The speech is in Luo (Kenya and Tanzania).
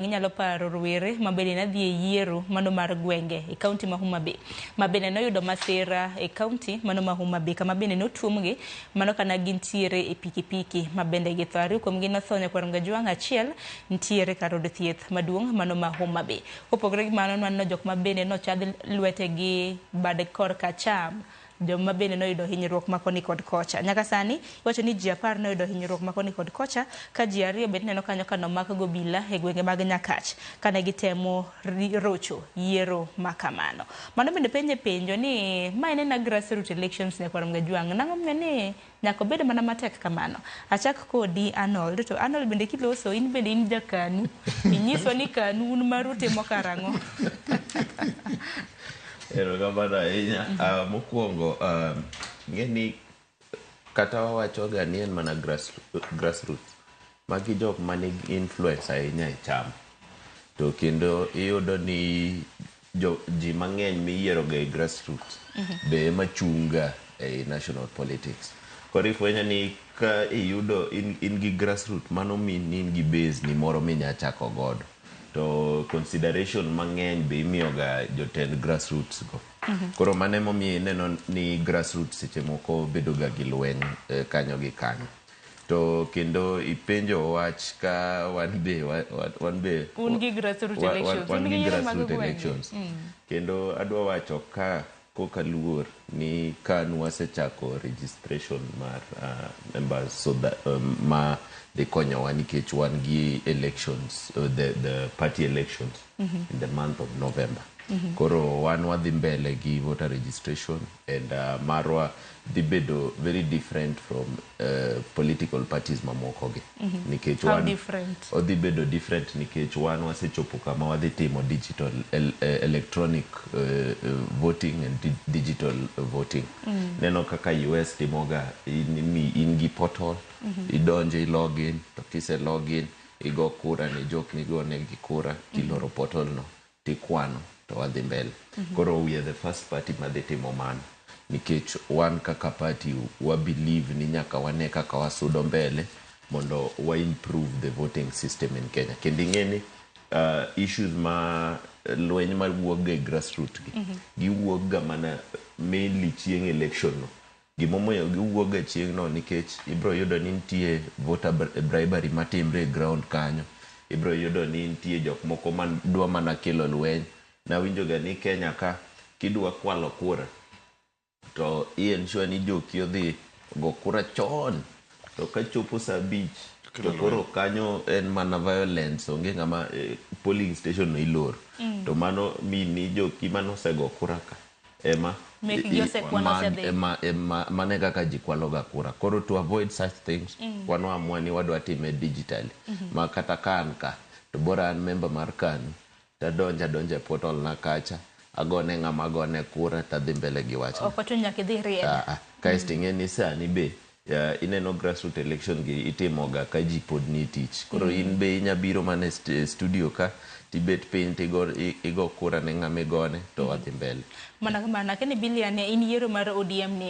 Inyalo paro rowere ma bende ne dhi e yiero mano mar gwenge e kaunti ma Homa Bay ma bende noyudo masira e kaunti mano ma Homa Bay kama bende notuomgi mano kana gintiere e pikipiki ma bende githo. Ariyo kuomgi notho nyakwar Ngajwang' achiel nitiere kar od thieth maduong' mano ma Homa Bay. Kopogore gi mano nwaneno jok ma bende nochadh lwetegi bad korka acham joma bende noyudo hinyruok ma koni kod kocha. Nyaka sani iwacho ni ji 10 noyudo hinyruok ma koni kod kocha ka ji 2 bende ineno kanyo ka nomak gobila e gwenge mag Nyakach kane gitemo rocho yiero ma kamano. Mano bende penje penjo ni ma en ena grassroots elections nyakwar Mgajwang' nang'o momiyo ni nyaka obed mana matek kamano. Achak kodi Arnold, to Arnold bende kiloso in bende in ja KANU, inyiswa ni KANU un maru timo karang'o? Erokamano ahinya. Mokwongo ing'e ni kata wawachoga ni en mana grassroots. Magi jok manigi influence ahinya e chama. To kendo iyudo ni ji mang'eny miyieroga e grassroots be ema chung'ga e national politics. Koro ifwenyo ni ka iyudo in gi grassroots mano mean ni in gi base ni moro minya chako godo. To consideration mang'eny be imiyoga jotend grassroots go. Koro mano emomiyo ineno ni grassroots seche moko bedo ga gi lweny kanyo gi kanyo. To kendo ipenjo wach ka wan be wan be un gi grassroots elections, wan gi grassroots elections. Kendo adwa wacho ka koka luor ni KANU wasechako registration mar members so that ma dhi konyowa nikech wan gi elections, the party elections in the month of November. Koro wan wadhi mbele gi voter registration and marwa dhi bedo very different from political parties mamoko gi. Nikech How wan different? Odhi bedo different nikech wan wasechopo kama wadhi timo digital electronic voting and digital voting. Neno kaka US timoga in gi portal, idonjo i login, to kise login igo kura ne jok migonegi kura tiloro portal no tikwano to wadhi mbele. Koro we are the first party madhi timo mano nikech wan kaka party wa believe ni nyaka wane kaka wasudo mbele mondo wa improve the voting system in Kenya. Kendo ing'e ni issues ma lweny mawuok ga e grassroots gi giwuok ga mana mainly chieng' election no. Gimomiyo giwuok ga chieng' no nikech ibro yudo ni nitie voter bribery matimre e ground kanyo. Ibro yudo ni nitie jok moko madwa mana kelo lweny. Nawinjo ga ni Kenya ka kidwa kwalo kura to i ensure ni joki odhi go kura chon to kachopo saa 5 to koro kanyo en mana violence, onge ng'ama polling station no iloro. To mano mean ni joki manosego kura ka ema Mekgi osekwan osedhi. Ema mane kaka ji kwalo ga kura. Koro to avoid such things, wan waamua ni wadwa time digitally ma kata ka an ka to bora an member mar KANU tadonjo adonja e portal na kacha agone ng'ama agone kura tadhi mbele gi wachno. Ok ochuno nyaka idhi ried. Kaeto ing'e ni sani be ineno grassroots election gi itimoga ka ji pod nie tich. Koro in be inya biro mana e studio ka tibet piny tigo igo kura ne ng'ama igone to wadhi mbele. Mana kamano, lakini Bilian in yiero mar ODM ni